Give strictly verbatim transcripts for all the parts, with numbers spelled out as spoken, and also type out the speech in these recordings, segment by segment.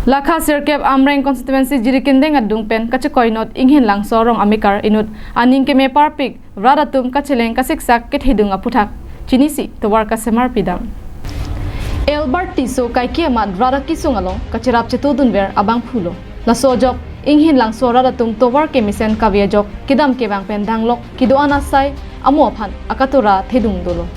Lakha sirkep Amreng constituency Jirikindeng adung pen kachekoinot Inghin Langso arong amekar inut aning keme parpik rat atum kacheleng kasiksak kethedung aphuthak chinisi tovar kasemar pidam. Albert Tisso kaike amat rat akisung along kacherap chetudunver abangphu lo. Laso ajok Inghin Langso rat atum tovar kemesen kave ajok kedam kevang pen danglok kedo-an asai amo aphan akatora thedung dolo.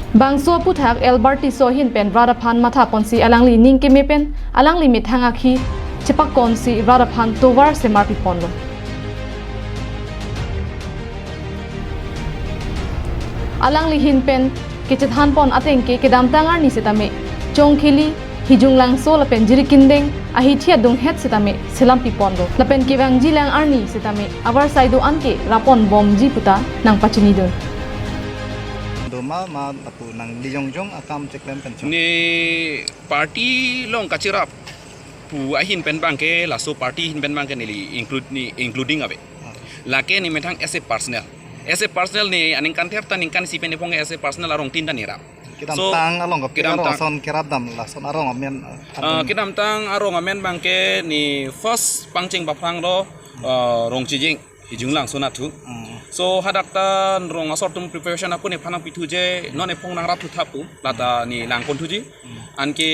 Bangso aphuthak Albert Tisso ahin pen rat aphan mathaponsi alangli ning keme pen alangli methang akhi chepakonsi rat aphan tovar semar piponlo. Alangli ahin pen kechethanpon ateng ke kedamtang arni setame Chongkheli, Hijung Langso lapen Jirikindeng ahithi adunghet setame selam piponlo. Lapen kevangjilang arni setame avarsai do-an ke rapponbomji puta nangpachinidun. Doma ma lapu nangli jongjong akam cheklem pen chong. Ne party along kacherap pu ahin pen abangke, laso party ahin pen abangke neli include, ne including ave. Ah. Lake ne methang as a personal. As a personal ne aningkan ther ta ningkan isi pen ephong as a personal arong tin ta ne rap. Kedamtang along kaprek kedamtang arong ason kerapdam, lason arong amen, ah, ah, kedamtang arong amen abangke ne first pangcheng paphrang lo, ah, Rongchijing, Hijung Langso nathu. Hmm. So hadak ta rong asor atum preparation ako nephan nangpithuji, non ephong nangrap thutha pu, lata ne langponthuji. Hmm. Anke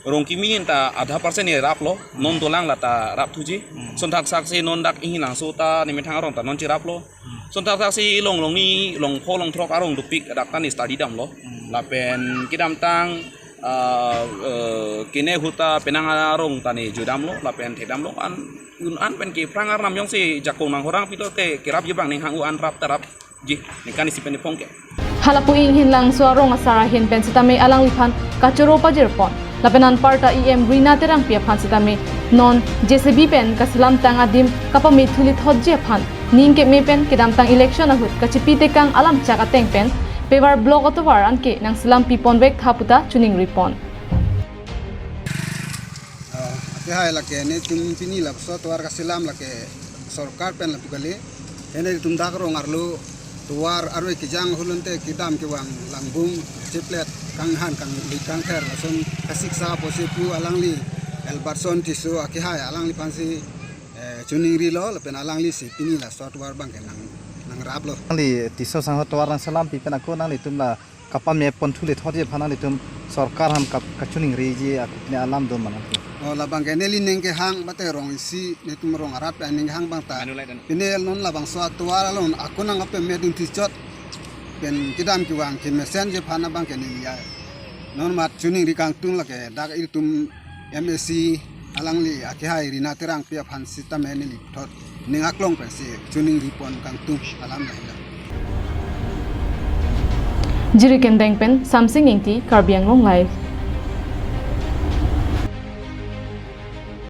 Rongkimi ahin ta adha percent ne raplo, non dolang lata rapthuji. Hmm. Sonthaksaksi non dak Inghin Langso ta ne methang arong ta non cheraplo. Hmm. Sonthaksaksi long longni, long pho long throk arong dopik dak ta ne study damlo. Hmm. Lapen kedamtang, ah, eh, kene ahut ta penang arong ta ne jodamlo, lapen thedamlo an, un an pen ke phrang arnam jongsi jakong nanghorang pilo te kerapji abang ning hang u an rap ta rap ji, ningkan isi pen ephong ke. Halapu Inghin Langso arong asar ahin pen setame alangliphan kachoro pajirpon. Lapen anparta E M Rina Terangpi aphan setame non J C B pen kaselamtang adim kapame thuli thotji aphan ning keme pen kedamtang election ahut kachipi tekang alam chak ateng pen Pevor block atovar anke nangselam piponvek tha puta choningripon. Ah, akehai lake netum pini lapuson tovar kaselam lake sorkar pen lapu kali. Netum dak rong arlo tovar arve kejang ahut lote kedam kevang langbung chiplet kanghan kangli kangther lason kasiksa apotsi pu alangli Albertson Tisso akehai alangliphansi, eh, choningrilo lapen alanglisi pini laso tovar abangke nang, nangraplo. Nangli Tisso sangho tovar nangselam pi pen ako nanglitum la kapame pon thuli thotji aphan nanglitum sorkar aphan kap-, kachoningriji akitne alam do ma nangtum? Oh, labangke neli ning kehang mate rong isi netum rong arat pen ning kehang abang ta. Manu lai dan. Pini non labangso atovar along ako nangkapamedun tichot pen kedam kevang kemesenji aphan abangke neli ya. Non mat choningri kangtung lake dak ilitum M A C alangli akehai Rina Terangpi aphan setame neli thot ning aklong pensi choningripon kangtung alam lahelo. Jirikindeng pen Samsing Ingti, Karbi Anglong Live.